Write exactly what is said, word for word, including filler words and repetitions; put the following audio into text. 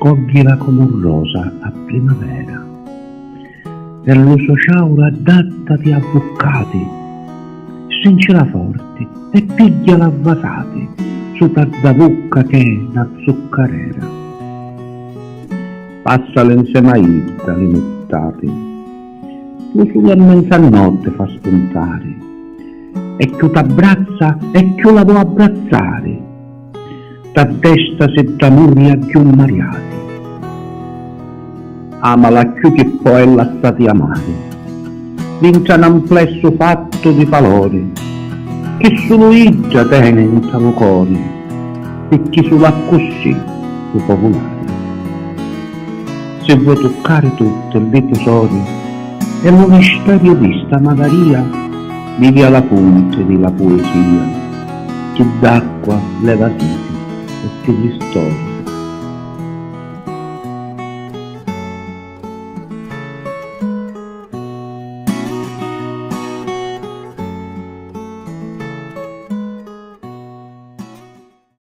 Cogghila comu rosa a primavera, e lu so ciauru addattati avvuccati, strincila forti e pigghiala a vasati supra dda vucca ch'è na zuccarera. Passali nsema a idda li nuttati, lu suli a menzanotti fa spuntari, e cchiù t'abbrazza e cchiù la vo' abbrazzari, t'addestasi d'amuri a cchiù mariati. Amala cchiù chi poi lassati amari, dintra n'amplessu fattu di palori, chi sulu idda teni ntra lu cori, picchì sulu accussì lu po vulari. Si vo' tuccari tutti li tusori e lu misteriu di sta magaria, vivi a la funti di la puesia, chi d'acqua leva siti e ti ristori